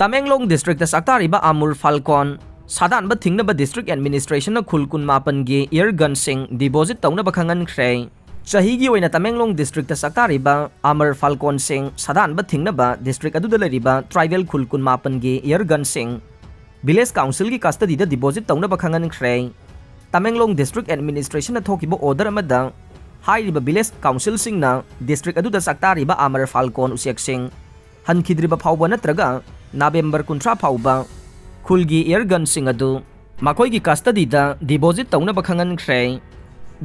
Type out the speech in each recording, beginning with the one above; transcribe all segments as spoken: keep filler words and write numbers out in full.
Tamenglong district ꯆꯥꯛꯇꯥꯔꯤꯕ ꯑꯃꯨꯔ ꯐꯥꯜꯀꯣꯟ ꯁꯥꯗꯥꯟꯕ ꯊꯤꯡꯅꯕ district ꯑꯦꯗꯃꯤꯅꯤꯁꯇ꯭ꯔꯦꯁꯟꯅ ꯈꯨꯜ ꯀꯨꯟ ꯃꯥꯄꯟꯒꯤ ꯏꯌꯔ ꯒꯟꯁꯤꯡ ꯗꯤꯄꯣꯖꯤꯠ ꯇꯧꯅꯕ ꯈꯪꯍꯟꯈ꯭ꯔꯦ꯫ ꯆꯍꯤꯒꯤ ꯑꯣꯏꯅ ꯇꯃꯦꯡꯂꯣꯡ ꯗꯤꯁꯇ꯭ꯔꯤꯛꯇ ꯆꯥꯛꯇꯥꯔꯤꯕ ꯑꯃꯔ ꯐꯥꯜꯀꯣꯟꯁꯤꯡ ꯁꯥꯗꯥꯟꯕ ꯊꯤꯡꯅꯕ ꯗꯤꯁꯇ꯭ꯔꯤꯛ ꯑꯗꯨꯗ ꯂꯩꯔꯤꯕ ꯇ꯭ꯔꯥꯏꯕꯦꯜ ꯈꯨꯜ ꯀꯨꯟ ꯃꯥꯄꯟꯒꯤ ꯏꯌꯔ ꯒꯟꯁꯤꯡ ꯚꯤꯂꯦꯖ ꯀꯥꯎꯟꯁꯤꯜꯒꯤ ꯀꯁꯇꯗꯤꯗ ꯗꯤꯄꯣꯖꯤꯠ ꯇꯧꯅꯕ ꯈꯪꯍꯟꯈ꯭ꯔꯦ꯫ ꯇꯃꯦꯡꯂꯣꯡ ꯗꯤꯁꯇ꯭ꯔꯤꯛ ꯑꯦꯗꯃꯤꯅꯤꯁꯇ꯭ꯔꯦꯁꯟꯅ ꯊꯣꯛꯈꯤꯕ ꯑꯣꯔꯗꯔ ꯑꯃꯗ ꯍꯥꯏꯔꯤꯕ ꯚꯤꯂꯦꯖ ꯀꯥꯎꯟꯁꯤꯜꯁꯤꯡꯅ ꯗꯤꯁꯇ꯭ꯔꯤꯛ ꯑꯗꯨꯗ ꯆꯥꯛꯇꯥꯔꯤꯕ ꯑꯃꯔ ꯐꯥꯜꯀꯣꯟ ꯎꯆꯦꯛꯁꯤꯡ ꯍꯟꯈꯤꯗ꯭ꯔꯤꯕ ꯐꯥꯎꯕ ꯅꯠꯇ꯭ꯔꯒ ꯅꯕꯦꯝꯕꯔ ꯀꯨꯟꯊ꯭ꯔꯥ ꯐꯥꯎꯕ ꯈꯨꯜꯒꯤ ꯏꯌꯔ ꯒꯟꯁꯤꯡ ꯑꯗꯨ ꯃꯈꯣꯏꯒꯤ ꯀꯁꯇꯗꯤꯗ ꯗꯤꯄꯣꯖꯤꯠ ꯇꯧꯅꯕ ꯈꯪꯍꯟꯈ꯭ꯔꯦ꯫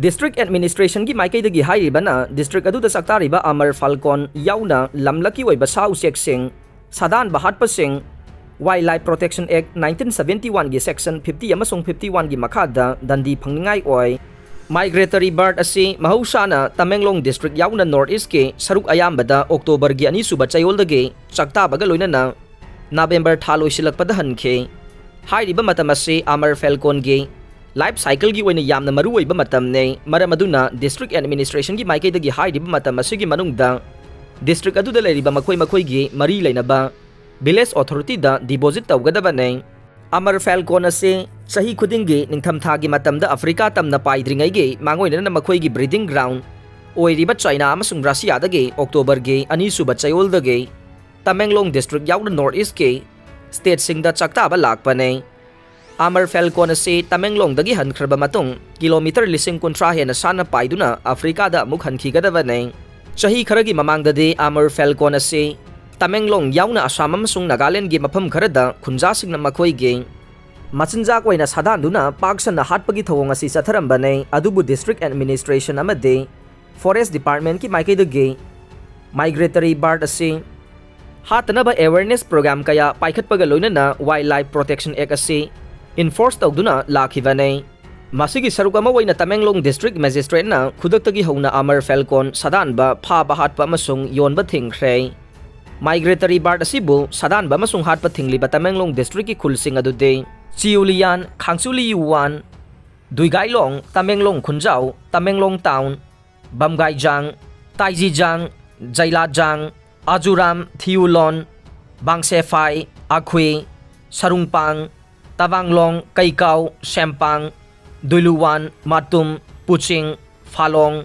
ꯗꯤꯁꯇ꯭ꯔꯤꯛ ꯑꯦꯗꯃꯤꯅꯤꯁꯇ꯭ꯔꯦꯁꯟꯒꯤ ꯃꯥꯏꯀꯩꯗꯒꯤ ꯍꯥꯏꯔꯤꯕꯅ ꯗꯤꯁꯇ꯭ꯔꯤꯛ ꯑꯗꯨꯗ ꯆꯥꯛꯇꯥꯔꯤꯕ ꯑꯃꯔ ꯐꯥꯜꯀꯣꯟ ꯌꯥꯎꯅ ꯂꯝꯂꯛꯀꯤ ꯑꯣꯏꯕ ꯁꯥ ꯎꯆꯦꯛꯁꯤꯡ ꯁꯥꯗꯥꯟꯕ ꯍꯥꯠꯄꯁꯤꯡ Wildlife Protection Act nineteen seventy one ꯒꯤ section fifty ꯑꯃꯁꯨꯡ fifty one ꯒꯤ ꯃꯈꯥꯗ ꯗꯟꯗꯤ ꯐꯪꯅꯤꯡꯉꯥꯏ ꯑꯣꯏ꯫ ꯃꯥꯏꯒ꯭ꯔꯦꯇꯔꯤ ꯕꯥꯔꯗ ꯑꯁꯤ ꯃꯍꯧꯁꯥꯅ ꯇꯃꯦꯡꯂꯣꯡ ꯗꯤꯁꯇ꯭ꯔꯤꯛ ꯌꯥꯎꯅ ꯅꯣꯔꯠ ꯏꯁꯀꯤ ꯁꯔꯨꯛ ꯑꯌꯥꯝꯕꯗ ꯑꯣꯛꯇꯣꯕꯔꯒꯤ ꯑꯅꯤꯁꯨꯕ ꯆꯌꯣꯜꯗꯒꯤ ꯆꯥꯛꯇꯥꯕꯒ ꯂꯣꯏꯅꯅ ꯅꯕꯦꯝꯕꯔ ꯊꯥ ꯂꯣꯏꯁꯤꯜꯂꯛꯄꯗ ꯍꯟꯈꯤ꯫ ꯍꯥꯏꯔꯤꯕ ꯃꯇꯝ ꯑꯁꯤ ꯑꯃꯔ ꯐꯦꯜꯀꯣꯟꯒꯤ ꯂꯥꯏꯐ ꯁꯥꯏꯀꯜꯒꯤ ꯑꯣꯏꯅ ꯌꯥꯝꯅ ꯃꯔꯨꯑꯣꯏꯕ ꯃꯇꯝꯅꯤ꯫ ꯃꯔꯝ ꯑꯗꯨꯅ ꯗꯤꯁꯇ꯭ꯔꯤꯛ ꯑꯦꯗꯃꯤꯅꯤꯁꯇ꯭ꯔꯦꯁꯟꯒꯤ ꯃꯥꯏꯀꯩꯗꯒꯤ ꯍꯥꯏꯔꯤꯕ ꯃꯇꯝ ꯑꯁꯤꯒꯤ ꯃꯅꯨꯡꯗ ꯗꯤꯁꯇ꯭ꯔꯤꯛ ꯑꯗꯨꯗ ꯂꯩꯔꯤꯕ ꯃꯈꯣꯏ ꯃꯈꯣꯏꯒꯤ ꯃꯔꯤ ꯂꯩꯅꯕ ꯚꯤꯂꯦꯖ ꯑꯣꯊꯣꯔꯤꯇꯤꯗ ꯗꯤꯄꯣꯖꯤꯠ ꯇꯧꯒꯗꯕꯅꯤ꯫ ꯑꯃꯔ ꯐꯦꯜꯀꯣꯟ ꯑꯁꯤ ꯆꯍꯤ ꯈꯨꯗꯤꯡꯒꯤ ꯅꯤꯡꯊꯝꯊꯥꯒꯤ ꯃꯇꯝꯗ ꯑꯐ꯭ꯔꯤꯀꯥ ꯇꯝꯅ ꯄꯥꯏꯗ꯭ꯔꯤꯉꯩꯒꯤ ꯃꯥꯡꯑꯣꯏꯅꯅ ꯃꯈꯣꯏꯒꯤ ꯕ꯭ꯔꯤꯗꯤꯡ ꯒ꯭ꯔꯥꯎꯟ ꯑꯣꯏꯔꯤꯕ ꯆꯥꯏꯅꯥ ꯑꯃꯁꯨꯡ ꯔꯁꯤꯌꯥꯗꯒꯤ ꯑꯣꯛꯇꯣꯕꯔꯒꯤ ꯑꯅꯤꯁꯨꯕ ꯆꯌꯣꯜꯗꯒꯤ ꯇꯃꯦꯡꯂꯣꯡ ꯗꯤꯁꯇ꯭ꯔꯤꯛ ꯌꯥꯎꯅ ꯅꯣꯔꯠ ꯏꯁꯀꯤ ꯁ꯭ꯇꯦꯠꯁꯤꯡꯗ ꯆꯥꯛꯇꯥꯕ ꯂꯥꯛꯄꯅꯤ꯫ ꯑꯃꯔ ꯐꯦꯜꯀꯣꯟ ꯑꯁꯤ ꯇꯃꯦꯡꯂꯣꯡꯗꯒꯤ ꯍꯟꯈ꯭ꯔꯕ ꯃꯇꯨꯡ ꯀꯤꯂꯣꯃꯤꯇꯔ ꯂꯤꯁꯤꯡ ꯀꯨꯟꯊ꯭ꯔꯥ ꯍꯦꯟꯅ ꯁꯥꯟꯅ ꯄꯥꯏꯗꯨꯅ ꯑꯐ꯭ꯔꯤꯀꯥꯗ ꯑꯃꯨꯛ ꯍꯟꯈꯤꯒꯗꯕꯅꯤ꯫ ꯆꯍꯤ ꯈꯔꯒꯤ ꯃꯃꯥꯡꯗꯗꯤ ꯑꯃꯔ ꯐꯦꯜꯀꯣꯟ ꯑꯁꯤ ꯇꯃꯦꯡꯂꯣꯡ ꯌꯥꯎꯅ ꯑꯁꯥꯝ ꯑꯃꯁꯨꯡ ꯅꯥꯒꯥꯂꯦꯟꯗꯒꯤ ꯃꯐꯝ ꯈꯔꯗ ꯈꯨꯟꯖꯥꯁꯤꯡꯅ ꯃꯈꯣꯏꯒꯤ ꯃꯆꯤꯟꯖꯥꯛ ꯑꯣꯏꯅ ꯁꯥꯗꯥꯟꯗꯨꯅ ꯄꯥꯛ ꯁꯟꯅ ꯍꯥꯠꯄꯒꯤ ꯊꯧꯑꯣꯡ ꯑꯁꯤ ꯆꯠꯊꯔꯝꯕꯅꯤ꯫ ꯑꯗꯨꯕꯨ ꯗꯤꯁꯇ꯭ꯔꯤꯛ ꯑꯦꯗꯃꯤꯅꯤꯁꯇ꯭ꯔꯦꯁꯟ ꯑꯃꯗꯤ ꯐꯣꯔꯦꯁ ꯗꯤꯄꯥꯔꯠꯃꯦꯟꯠꯀꯤ ꯃꯥꯏꯀꯩꯗꯒꯤ ꯃꯥꯏꯒ꯭ꯔꯦꯇꯔꯤ ꯕꯥꯔꯗ ꯑꯁꯤ ꯍꯥꯠꯇꯅꯕ ꯑꯦꯋꯦꯔꯅꯦꯁ ꯄ꯭ꯔꯣꯒ꯭ꯔꯥꯝ ꯀꯌꯥ ꯄꯥꯏꯈꯠꯄꯒ ꯂꯣꯏꯅꯅ Wildlife Protection Act ꯑꯁꯤ ꯏꯟꯐꯣꯔꯁ ꯇꯧꯗꯨꯅ ꯂꯥꯛꯈꯤꯕꯅꯤ꯫ ꯃꯁꯤꯒꯤ ꯁꯔꯨꯛ ꯑꯃ ꯑꯣꯏꯅ ꯇꯃꯦꯡꯂꯣꯡ ꯗꯤꯁꯇ꯭ꯔꯤꯛ ꯃꯦꯖꯤꯁꯇ꯭ꯔꯦꯠꯅ ꯈꯨꯗꯛꯇꯒꯤ ꯍꯧꯅ ꯑꯃꯔ ꯐꯦꯜꯀꯣꯟ ꯁꯥꯗꯥꯟꯕ, ꯐꯥꯕ, ꯍꯥꯠꯄ ꯑꯃꯁꯨꯡ ꯌꯣꯟꯕ ꯊꯤꯡꯈ꯭ꯔꯦ꯫ ꯃꯥꯏꯒ꯭ꯔꯦꯇꯔꯤ ꯕꯥꯔꯗ ꯑꯁꯤꯕꯨ ꯁꯥꯗꯥꯟꯕ ꯑꯃꯁꯨꯡ ꯍꯥꯠꯄ ꯊꯤꯡꯂꯤꯕ ꯇꯃꯦꯡꯂꯣꯡ ꯗꯤꯁꯇ꯭ꯔꯤꯛꯀꯤ ꯈꯨꯜꯁꯤꯡ ꯑꯗꯨꯗꯤ ꯆꯤꯎꯂꯤꯌꯥꯟ, ꯈꯥꯡꯆꯨꯂꯤꯌꯨꯋꯥꯟ, ꯗꯨꯏꯒꯥꯏꯂꯣꯡ, ꯇꯃꯦꯡꯂꯣꯡ ꯈꯨꯟꯖꯥꯎ, ꯇꯃꯦꯡꯂꯣꯡ ꯇꯥꯎꯟ, ꯕꯝꯒꯥꯏꯖꯥꯡ, ꯇꯥꯏꯖꯤꯖꯥꯡ, ꯖꯩꯂꯥꯖꯥꯡ, ꯑꯖꯨꯔꯥꯝ, ꯊꯤꯌꯨꯂꯣꯟ, ꯕꯥꯡꯁꯦꯐꯥꯏ, ꯑꯈꯨꯏ, ꯁꯔꯨꯡꯄꯥꯡ, ꯇꯕꯥꯡꯂꯣꯡ, ꯀꯩꯀꯥꯎ, ꯁꯦꯝꯄꯥꯡ, ꯗꯨꯏꯂꯨꯋꯥꯟ, ꯃꯥꯇꯨꯝ, ꯄꯨꯆꯤꯡ, ꯐꯥꯂꯣꯡ,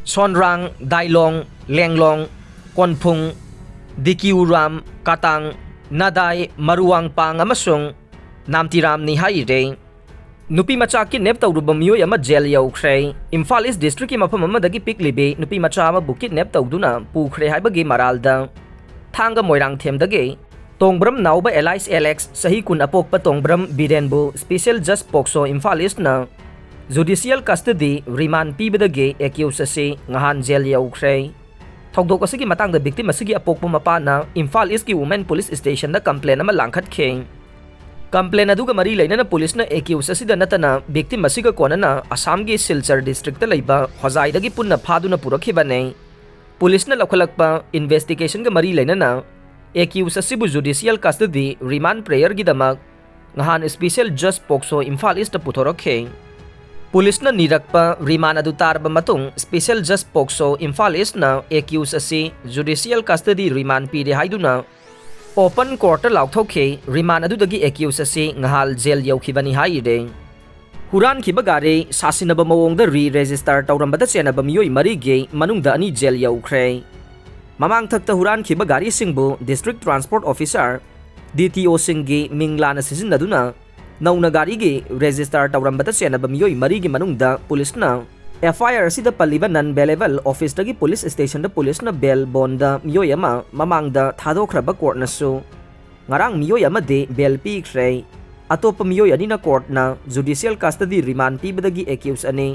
ꯁꯣꯟꯔꯥꯡ, ꯗꯥꯏꯂꯣꯡ, ꯂꯦꯡꯂꯣꯡ, ꯀꯣꯟꯐꯨꯡ, ꯗꯤꯀꯤꯎꯔꯥꯝ, ꯀꯥꯇꯥꯡ, ꯅꯥꯗꯥꯏ, ꯃꯔꯨꯋꯥꯡꯄꯥꯡ ꯑꯃꯁꯨꯡ ꯅꯥꯝꯇꯤꯔꯥꯝꯅꯤ ꯍꯥꯏꯔꯦ꯫ ꯅꯨꯄꯤ ꯃꯆꯥ ꯀꯤꯗꯅꯦꯞ ꯇꯧꯔꯨꯕ ꯃꯤꯑꯣꯏ ꯑꯃ ꯖꯦꯜ ꯌꯧꯈ꯭ꯔꯦ꯫ ꯏꯝꯐꯥꯜ ꯏꯁ ꯗꯤꯁꯇ꯭ꯔꯤꯛꯀꯤ ꯃꯐꯝ ꯑꯃꯗꯒꯤ ꯄꯤꯛꯂꯤꯕꯤ ꯅꯨꯄꯤ ꯃꯆꯥ ꯑꯃꯕꯨ ꯀꯤꯗꯅꯦꯞ ꯇꯧꯗꯨꯅ ꯄꯨꯈ꯭ꯔꯦ ꯍꯥꯏꯕꯒꯤ ꯃꯔꯥꯜꯗ ꯊꯥꯡꯒ ꯃꯣꯏꯔꯥꯡꯊꯦꯝꯗꯒꯤ ꯇꯣꯡꯕ꯭ꯔꯝ ꯅꯥꯎꯕ ꯑꯦꯂꯥꯏꯁ ꯑꯦꯂꯦꯛꯁ, ꯆꯍꯤ ꯀꯨꯟ ꯑꯄꯣꯛꯄ ꯇꯣꯡꯕ꯭ꯔꯝ ꯕꯤꯔꯦꯟꯕꯨ ꯁ꯭ꯄꯤꯁꯦꯜ ꯖꯁ ꯄꯣꯛꯁꯣ ꯏꯝꯐꯥꯜ ꯏꯁꯅ ꯖꯨꯗꯤꯁꯤꯌꯦꯜ ꯀꯁꯇꯗꯤ ꯔꯤꯃꯥꯟ ꯄꯤꯕꯗꯒꯤ ꯑꯦꯀ꯭ꯌꯨꯁ ꯑꯁꯤ ꯉꯍꯥꯟ ꯖꯦꯜ ꯌꯧꯈ꯭ꯔꯦ꯫ ꯊꯧꯗꯣꯛ ꯑꯁꯤꯒꯤ ꯃꯇꯥꯡꯗ ꯚꯤꯛꯇꯤꯝ ꯑꯁꯤꯒꯤ ꯑꯄꯣꯛꯄ ꯃꯄꯥꯅ ꯏꯝꯐꯥꯜ ꯏꯁꯀꯤ ꯋꯨꯃꯦꯟ ꯄꯨꯂꯤꯁ ꯁ꯭ꯇꯦꯁꯟꯗ ꯀꯝꯄ꯭ꯂꯦꯟ ꯑꯃ ꯂꯥꯡꯈꯠꯈꯤ꯫ ꯀꯝꯄ꯭ꯂꯦꯟ ꯑꯗꯨꯒ ꯃꯔꯤ ꯂꯩꯅꯅ ꯄꯨꯂꯤꯁꯅ ꯑꯦꯀ꯭ꯌꯨꯁ ꯑꯁꯤꯗ ꯅꯠꯇꯅ ꯚꯤꯛꯇꯤꯝ ꯑꯁꯤꯒ ꯀꯣꯟꯅꯅ ꯑꯁꯥꯝꯒꯤ ꯁꯤꯜꯆꯔ ꯗꯤꯁꯇ꯭ꯔꯤꯛꯇ ꯂꯩꯕ ꯍꯣꯖꯥꯏꯗꯒꯤ ꯄꯨꯟꯅ ꯐꯥꯗꯨꯅ ꯄꯨꯔꯛꯈꯤꯕꯅꯤ꯫ ꯄꯨꯂꯤꯁꯅ ꯂꯧꯈꯠꯂꯛꯄ ꯏꯟꯚꯦꯁꯇꯤꯒꯦꯁꯟꯒ ꯃꯔꯤ ꯂꯩꯅꯅ ꯑꯦꯀ꯭ꯌꯨꯁ ꯑꯁꯤꯕꯨ ꯖꯨꯗꯤꯁꯤꯌꯦꯜ ꯀꯁꯇꯗꯤ ꯔꯤꯃꯥꯟ ꯄ꯭ꯔꯦꯌꯔꯒꯤꯗꯃꯛ ꯉꯍꯥꯟ ꯁ꯭ꯄꯤꯁꯦꯜ ꯖꯁ ꯄꯣꯛꯁꯣ ꯏꯝꯐꯥꯜ ꯏꯁꯇ ꯄꯨꯊꯣꯔꯛꯈꯤ꯫ ꯄꯨꯂꯤꯁꯅ ꯅꯤꯔꯛꯄ ꯔꯤꯃꯥꯟ ꯑꯗꯨ ꯇꯥꯔꯕ ꯃꯇꯨꯡ ꯁ꯭ꯄꯤꯁꯦꯜ ꯖꯁ ꯄꯣꯛꯁꯣ ꯏꯝꯐꯥꯜ ꯏꯁꯅ ꯑꯦꯀ꯭ꯌꯨꯁ ꯑꯁꯤ ꯖꯨꯗꯤꯁꯤꯌꯦꯜ ꯀꯁꯇꯗꯤ ꯔꯤꯃꯥꯟ ꯄꯤꯔꯦ ꯍꯥꯏꯗꯨꯅ ꯑꯣꯄꯟ ꯀꯣꯔꯠꯇ ꯂꯥꯎꯊꯣꯛꯈꯤ꯫ ꯔꯤꯃꯥꯟ ꯑꯗꯨꯗꯒꯤ ꯑꯦꯀ꯭ꯌꯨꯁ ꯑꯁꯤ ꯉꯍꯥꯜ ꯖꯦꯜ ꯌꯧꯈꯤꯕꯅꯤ ꯍꯥꯏꯔꯦ꯫ ꯍꯨꯔꯥꯟꯈꯤꯕ ꯒꯥꯔꯤ ꯁꯥꯁꯤꯟꯅꯕ ꯃꯑꯣꯡꯗ ꯔꯤ ꯔꯦꯖꯤꯁꯇꯥꯔ ꯇꯧꯔꯝꯕꯗ ꯆꯦꯟꯅꯕ ꯃꯤꯑꯣꯏ ꯃꯔꯤꯒꯤ ꯃꯅꯨꯡꯗ ꯑꯅꯤ ꯖꯦꯜ ꯌꯧꯈ꯭ꯔꯦ꯫ ꯃꯃꯥꯡꯊꯛꯇ ꯍꯨꯔꯥꯟꯈꯤꯕ ꯒꯥꯔꯤꯁꯤꯡꯕꯨ ꯗꯤꯁꯇ꯭ꯔꯤꯛ ꯇ꯭ꯔꯥꯟꯁꯄꯣꯔꯠ ꯑꯣꯐꯤꯁꯥꯔ, ꯗꯤ ꯇꯤ ꯑꯣꯁꯤꯡꯒꯤ ꯃꯤꯡ ꯂꯥꯟꯅ ꯁꯤꯖꯤꯟꯅꯗꯨꯅ ꯅꯧꯅ ꯒꯥꯔꯤꯒꯤ ꯔꯦꯖꯤꯁꯇꯥꯔ ꯇꯧꯔꯝꯕꯗ ꯆꯦꯟꯅꯕ ꯃꯤꯑꯣꯏ ꯃꯔꯤꯒꯤ ꯃꯅꯨꯡꯗ ꯄꯨꯂꯤꯁꯅ ꯑꯦꯐ ꯑꯥꯏ ꯑꯥꯔ ꯑꯁꯤꯗ ꯄꯜꯂꯤꯕ ꯅꯟ ꯕꯦꯂꯦꯕꯜ ꯑꯣꯐꯤꯁꯇꯒꯤ ꯄꯨꯂꯤꯁ ꯁ꯭ꯇꯦꯁꯟꯗ ꯄꯨꯂꯤꯁꯅ ꯕꯦꯜ ꯕꯣꯟꯗ ꯃꯤꯑꯣꯏ ꯑꯃ ꯃꯃꯥꯡꯗ ꯊꯥꯗꯣꯛꯈ꯭ꯔꯕ ꯀꯣꯔꯠꯅꯁꯨ ꯉꯔꯥꯡ ꯃꯤꯑꯣꯏ ꯑꯃꯗꯤ ꯕꯦꯜ ꯄꯤꯈ꯭ꯔꯦ꯫ ꯑꯇꯣꯞꯄ ꯃꯤꯑꯣꯏ ꯑꯅꯤꯅ ꯀꯣꯔꯠꯅ ꯖꯨꯗꯤꯁꯤꯌꯦꯜ ꯀꯁꯇꯗꯤ ꯔꯤꯃꯥꯟ ꯄꯤꯕꯗꯒꯤ ꯑꯦꯀ꯭ꯌꯨꯁ ꯑꯅꯤ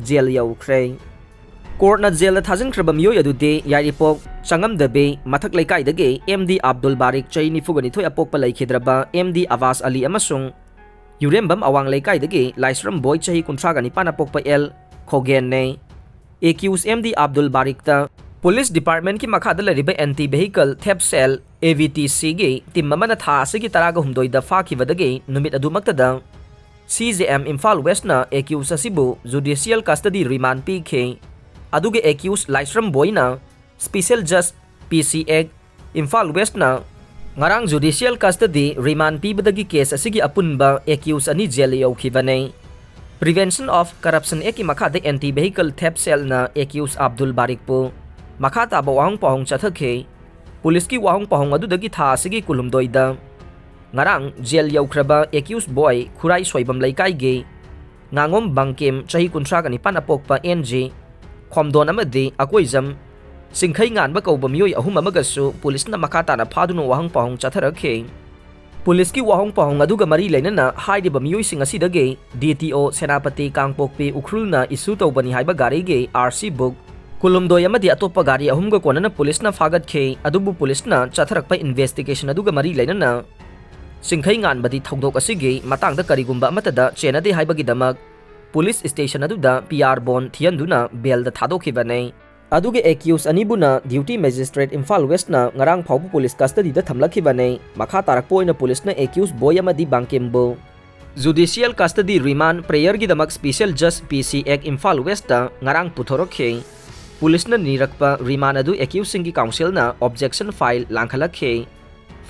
ꯖꯦꯜ ꯌꯧꯈ꯭ꯔꯦ꯫ ꯀꯣꯔꯠꯅ ꯖꯦꯜꯗ ꯊꯥꯖꯤꯟꯈ꯭ꯔꯕ ꯃꯤꯑꯣꯏ ꯑꯗꯨꯗꯤ ꯌꯥꯏꯔꯤꯄꯣꯛ ꯆꯪꯉꯝꯗꯕꯤ ꯃꯊꯛ ꯂꯩꯀꯥꯏꯗꯒꯤ ꯑꯦꯝ ꯗꯤ ꯑꯕꯗꯨꯜ ꯕꯥꯔꯤꯛ, ꯆꯍꯤ ꯅꯤꯐꯨꯒ ꯅꯤꯊꯣꯏ ꯑꯄꯣꯛꯄ ꯂꯩꯈꯤꯗ꯭ꯔꯕ ꯑꯦꯝ ꯗꯤ ꯑꯕꯥꯁ ꯑꯂꯤ ꯑꯃꯁꯨꯡ ꯌꯨꯔꯦꯝꯕꯝ ꯑꯋꯥꯡ ꯂꯩꯀꯥꯏꯗꯒꯤ ꯂꯥꯏꯁ꯭ꯔꯝ ꯕꯣꯏ, ꯆꯍꯤ ꯀꯨꯟꯊ꯭ꯔꯥꯒ ꯅꯤꯄꯥꯟ ꯑꯄꯣꯛꯄ ꯑꯦꯜ ꯈꯣꯒꯦꯟꯅꯦ꯫ ꯑꯦꯀ꯭ꯌꯨꯁ ꯑꯦꯝ ꯗꯤ ꯑꯕꯗꯨꯜ ꯕꯥꯔꯤꯛꯇ ꯄꯨꯂꯤꯁ ꯗꯤꯄꯥꯔꯠꯃꯦꯟꯠꯀꯤ ꯃꯈꯥꯗ ꯂꯩꯔꯤꯕ anti vehicle theft cell, A V T ꯁꯤꯒꯤ ꯇꯤꯝ ꯑꯃꯅ ꯊꯥ ꯑꯁꯤꯒꯤ ꯇꯔꯥꯒ ꯍꯨꯝꯗꯣꯏꯗ ꯐꯥꯈꯤꯕꯗꯒꯤ ꯅꯨꯃꯤꯠ ꯑꯗꯨꯃꯛꯇꯗ ꯁꯤ ꯖꯦ ꯑꯦꯝ ꯏꯝꯐꯥꯜ ꯋꯦꯁ꯭ꯠꯅ ꯑꯦꯀ꯭ꯌꯨꯁ ꯑꯁꯤꯕꯨ ꯖꯨꯗꯤꯁꯤꯌꯦꯜ ꯀꯁꯇꯗꯤ ꯔꯤꯃꯥꯟ ꯄꯤꯈꯤ꯫ ꯑꯗꯨꯒ ꯑꯦꯀ꯭ꯌꯨꯁ ꯂꯥꯏꯁ꯭ꯔꯝ ꯕꯣꯏꯅ ꯁ꯭ꯄꯤꯁꯦꯜ ꯖꯁ, ꯄꯤ ꯁꯤ ꯑꯦꯛ, ꯏꯝꯐꯥꯜ ꯋꯦꯁ꯭ꯠꯅ ꯉꯔꯥꯡ judicial custody remand ꯄꯤꯕꯗꯒꯤ case ꯑꯁꯤꯒꯤ ꯑꯄꯨꯟꯕ accused ꯑꯅꯤ jail ꯌꯧꯈꯤꯕꯅꯤ꯫ Prevention of Corruption Actꯀꯤ ꯃꯈꯥꯗ Anti Vehicle Theft Cellꯅ accused Abdul ꯕꯥꯔꯤꯛꯄꯨ ꯃꯈꯥ ꯇꯥꯕ ꯋꯥꯍꯪ ꯄꯥꯎꯍꯪ ꯆꯠꯊꯈꯤ꯫ ꯄꯨꯂꯤꯁꯀꯤ ꯋꯥꯍꯪ ꯄꯥꯎꯍꯪ ꯑꯗꯨꯗꯒꯤ ꯊꯥ ꯑꯁꯤꯒꯤ ꯀꯨꯟꯍꯨꯝꯗꯣꯏꯗ ꯉꯔꯥꯡ jail ꯌꯧꯈ꯭ꯔꯕ accused boy ꯈꯨꯔꯥꯏ ꯁꯣꯏꯕꯝ ꯂꯩꯀꯥꯏꯒꯤ ꯉꯥꯉꯣꯝ ꯕꯪꯀꯤꯝ, ꯆꯍꯤ ꯀꯨꯟꯊ꯭ꯔꯥꯒ ꯅꯤꯄꯥꯟ, ꯑꯄꯣꯛꯄ ꯑꯦꯟ ꯖꯤ ꯈꯣꯝꯗꯣꯟ ꯑꯃꯗꯤ ꯑꯀꯣꯏꯖꯝ ꯆꯤꯡꯈꯩ ꯉꯥꯟꯕ ꯀꯧꯕ ꯃꯤꯑꯣꯏ ꯑꯍꯨꯝ ꯑꯃꯒꯁꯨ ꯄꯨꯂꯤꯁꯅ ꯃꯈꯥ ꯇꯥꯅ ꯐꯥꯗꯨꯅ ꯋꯥꯍꯪ ꯄꯥꯎꯍꯪ ꯆꯠꯊꯔꯛꯈꯤ꯫ ꯄꯨꯂꯤꯁꯀꯤ ꯋꯥꯍꯪ ꯄꯥꯎꯍꯪ ꯑꯗꯨꯒ ꯃꯔꯤ ꯂꯩꯅꯅ ꯍꯥꯏꯔꯤꯕ ꯃꯤꯑꯣꯏꯁꯤꯡ ꯑꯁꯤꯗꯒꯤ ꯗꯤ ꯇꯤ ꯑꯣ ꯁꯦꯅꯥꯄꯇꯤ ꯀꯥꯡꯄꯣꯛꯄꯤ ꯎꯈ꯭ꯔꯨꯜꯅ issue ꯇꯧꯕꯅꯤ ꯍꯥꯏꯕ ꯒꯥꯔꯤꯒꯤ ꯑꯥꯔ ꯁꯤ book, ꯀꯨꯟꯍꯨꯝꯗꯣꯏ ꯑꯃꯗꯤ ꯑꯇꯣꯞꯄ ꯒꯥꯔꯤ ꯑꯍꯨꯝꯒ ꯀꯣꯟꯅꯅ ꯄꯨꯂꯤꯁꯅ ꯐꯥꯒꯠꯈꯤ꯫ ꯑꯗꯨꯕꯨ ꯄꯨꯂꯤꯁꯅ ꯆꯠꯊꯔꯛꯄ investigation ꯑꯗꯨꯒ ꯃꯔꯤ ꯂꯩꯅꯅ ꯆꯤꯡꯈꯩ ꯉꯥꯟꯕꯗꯤ ꯊꯧꯗꯣꯛ ꯑꯁꯤꯒꯤ ꯃꯇꯥꯡꯗ ꯀꯔꯤꯒꯨꯝꯕ ꯑꯃꯠꯇꯗ ꯆꯦꯟꯅꯗꯦ ꯍꯥꯏꯕꯒꯤꯗꯃꯛ ꯄꯨꯂꯤꯁ station ꯑꯗꯨꯗ ꯄꯤ ꯑꯥꯔ bond ꯊꯤꯍꯟꯗꯨꯅ bailꯗ ꯊꯥꯗꯣꯛꯈꯤꯕꯅꯤ꯫ ꯑꯗꯨꯒ accused ꯑꯅꯤꯕꯨꯅ Duty Magistrate ꯏꯝꯐꯥꯜ Westꯅ ꯉꯔꯥꯡ ꯐꯥꯎꯕ ꯄꯨꯂꯤꯁ custodyꯗ ꯊꯝꯂꯛꯈꯤꯕꯅꯤ꯫ ꯃꯈꯥ ꯇꯥꯔꯛꯄ ꯑꯣꯏꯅ ꯄꯨꯂꯤꯁꯅ accused boy ꯑꯃꯗꯤ ꯕꯥꯡꯀꯤꯝꯕꯨ judicial custody remand prayerꯒꯤꯗꯃꯛ Special Judge ꯄꯤ ꯁꯤ ꯑꯦꯛ ꯏꯝꯐꯥꯜ Westꯇ ꯉꯔꯥꯡ ꯄꯨꯊꯣꯔꯛꯈꯤ꯫ ꯄꯨꯂꯤꯁꯅ ꯅꯤꯔꯛꯄ remand ꯑꯗꯨ accusedꯁꯤꯡꯒꯤ counselꯅ objection file ꯂꯥꯡꯈꯠꯂꯛꯈꯤ꯫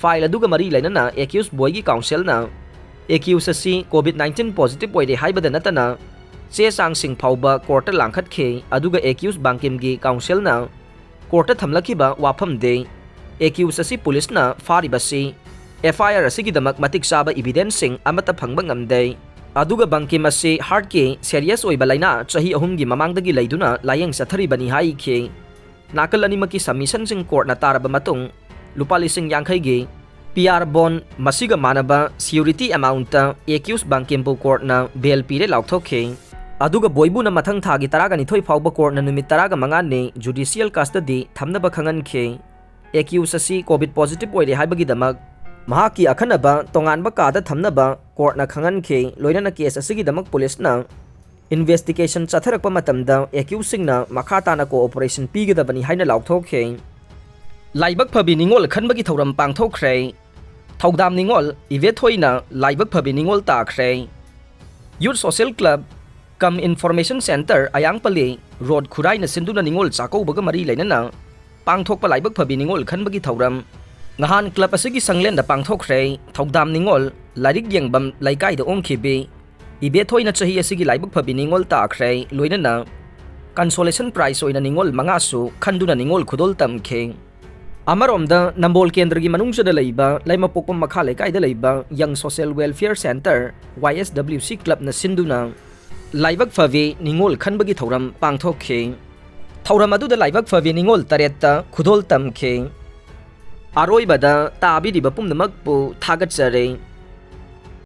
File ꯑꯗꯨꯒ ꯃꯔꯤ ꯂꯩꯅꯅ accused boyꯒꯤ counselꯅ accused ꯑꯁꯤ COVID nineteen positive ꯑꯣꯏꯔꯦ ꯍꯥꯏꯕꯗ ꯅꯠꯇꯅ ꯆꯦ ꯆꯥꯡꯁꯤꯡ ꯐꯥꯎꯕ courtꯇ ꯂꯥꯡꯈꯠꯈꯤ꯫ ꯑꯗꯨꯒ accused ꯕꯥꯡꯀꯤꯝꯒꯤ counselꯅ courtꯇ ꯊꯝꯂꯛꯈꯤꯕ ꯋꯥꯐꯝꯗꯤ accused ꯑꯁꯤ ꯄꯨꯂꯤꯁꯅ ꯐꯥꯔꯤꯕꯁꯤ F I R ꯑꯁꯤꯒꯤꯗꯃꯛ ꯃꯇꯤꯛ ꯆꯥꯕ evidenceꯁꯤꯡ ꯑꯃꯠꯇ ꯐꯪꯕ ꯉꯝꯗꯦ꯫ ꯑꯗꯨꯒ ꯕꯪꯀꯤꯝ ꯑꯁꯤ heartꯀꯤ serious ꯑꯣꯏꯕ ꯂꯥꯏꯅꯥ ꯆꯍꯤ ꯑꯍꯨꯝꯒꯤ ꯃꯃꯥꯡꯗꯒꯤ ꯂꯩꯗꯨꯅ ꯂꯥꯌꯦꯡ ꯆꯠꯊꯔꯤꯕꯅꯤ ꯍꯥꯏꯈꯤ꯫ ꯅꯥꯀꯜ ꯑꯅꯤꯃꯛꯀꯤ submissionꯁꯤꯡ courtꯅ ꯇꯥꯔꯕ ꯃꯇꯨꯡ, ꯂꯨꯄꯥ ꯂꯤꯁꯤꯡ ꯌꯥꯡꯈꯩꯒꯤ P R bond ꯃꯁꯤꯒ ꯃꯥꯟꯅꯕ surety amountꯇ accused ꯕꯪꯀꯤꯝꯕꯨ courtꯅ bail ꯄꯤꯔꯦ ꯂꯥꯎꯊꯣꯛꯈꯤ꯫ ꯑꯗꯨꯒ ꯕꯣꯏꯕꯨꯅ ꯃꯊꯪ ꯊꯥꯒꯤ ꯇꯔꯥꯒ ꯅꯤꯊꯣꯏ ꯐꯥꯎꯕ courtꯅ ꯅꯨꯃꯤꯠ ꯇꯔꯥꯒ ꯃꯉꯥꯅꯤ judicial custody ꯊꯝꯅꯕ ꯈꯪꯍꯟꯈꯤ꯫ Accused ꯑꯁꯤ COVID positive ꯑꯣꯏꯔꯦ ꯍꯥꯏꯕꯒꯤꯗꯃꯛ ꯃꯍꯥꯛꯀꯤ ꯑꯈꯟꯅꯕ ꯇꯣꯉꯥꯟꯕ ꯀꯥꯗ ꯊꯝꯅꯕ courtꯅ ꯈꯪꯍꯟꯈꯤ꯫ ꯂꯣꯏꯅꯅ case ꯑꯁꯤꯒꯤꯗꯃꯛ ꯄꯨꯂꯤꯁꯅ investigation ꯆꯠꯊꯔꯛꯄ ꯃꯇꯝꯗ accusedꯁꯤꯡꯅ ꯃꯈꯥ ꯇꯥꯅ cooperation ꯄꯤꯒꯗꯕꯅꯤ ꯍꯥꯏꯅ ꯂꯥꯎꯊꯣꯛꯈꯤ꯫ ꯂꯥꯏꯕꯛ ꯐꯕꯤ ꯅꯤꯉꯣꯜ ꯈꯟꯕꯒꯤ ꯊꯧꯔꯝ ꯄꯥꯡꯊꯣꯛꯈ꯭ꯔꯦ꯫ ꯊꯧꯗꯥꯝ ꯅꯤꯉꯣꯜ ꯏꯕꯦꯊꯣꯏꯅ ꯂꯥꯏꯕꯛ ꯐꯕꯤ ꯅꯤꯉꯣꯜ ꯇꯥꯈ꯭ꯔꯦ꯫ Youth Social Club cum Information Centre ꯑꯌꯥꯡꯄꯜꯂꯤ ꯔꯣꯗ ꯈꯨꯔꯥꯏꯅ ꯁꯤꯟꯗꯨꯅ ꯅꯤꯉꯣꯜ ꯆꯥꯛꯀꯧꯕꯒ ꯃꯔꯤ ꯂꯩꯅꯅ ꯄꯥꯡꯊꯣꯛꯄ ꯂꯥꯏꯕꯛ ꯐꯕꯤ ꯅꯤꯉꯣꯜ ꯈꯟꯕꯒꯤ ꯊꯧꯔꯝ꯫ ꯅꯍꯥꯟ club ꯑꯁꯤꯒꯤ ꯁꯪꯂꯦꯟꯗ ꯄꯥꯡꯊꯣꯛꯈ꯭ꯔꯦ ꯊꯧꯗꯥꯝ ꯅꯤꯉꯣꯜ ꯂꯥꯏꯔꯤꯛ ꯌꯦꯡꯐꯝ ꯂꯩꯀꯥꯏꯗ ꯑꯣꯡꯈꯤꯕꯤ ꯏꯕꯦꯊꯣꯏꯅ ꯆꯍꯤ ꯑꯁꯤꯒꯤ ꯂꯥꯏꯕꯛ ꯐꯕꯤ ꯅꯤꯉꯣꯜ ꯇꯥꯈ꯭ꯔꯦ, ꯂꯣꯏꯅꯅ consolation prize ꯑꯣꯏꯅ ꯅꯤꯉꯣꯜ ꯃꯉꯥꯁꯨ ꯈꯟꯗꯨꯅ ꯅꯤꯉꯣꯜ ꯈꯨꯗꯣꯜ ꯇꯝꯈꯤ꯫ ꯑꯃꯔꯣꯝꯗ ꯅꯝꯕꯣꯜ ꯀꯦꯟꯗ꯭ꯔꯒꯤ ꯃꯅꯨꯡꯗ ꯂꯩꯕ ꯂꯩꯃꯄꯣꯛꯄꯝ ꯃꯈꯥ ꯂꯩꯀꯥꯏꯗ ꯂꯩꯕ Young Social Welfare Centre, Y S W C clubꯅ ꯁꯤꯟꯗꯨꯅ ꯂꯥꯏꯕꯛ ꯐꯕꯤ ꯅꯤꯉꯣꯜ ꯈꯟꯕꯒꯤ ꯊꯧꯔꯝ ꯄꯥꯡꯊꯣꯛꯈꯤ꯫ ꯊꯧꯔꯝ ꯑꯗꯨꯗ ꯂꯥꯏꯕꯛ ꯐꯕꯤ ꯅꯤꯉꯣꯜ ꯇꯔꯦꯠꯇ ꯈꯨꯗꯣꯜ ꯇꯝꯈꯤ꯫ ꯑꯔꯣꯏꯕꯗ ꯇꯥꯕꯤꯔꯤꯕ ꯄꯨꯝꯅꯃꯛꯄꯨ ꯊꯥꯒꯠꯆꯔꯤ꯫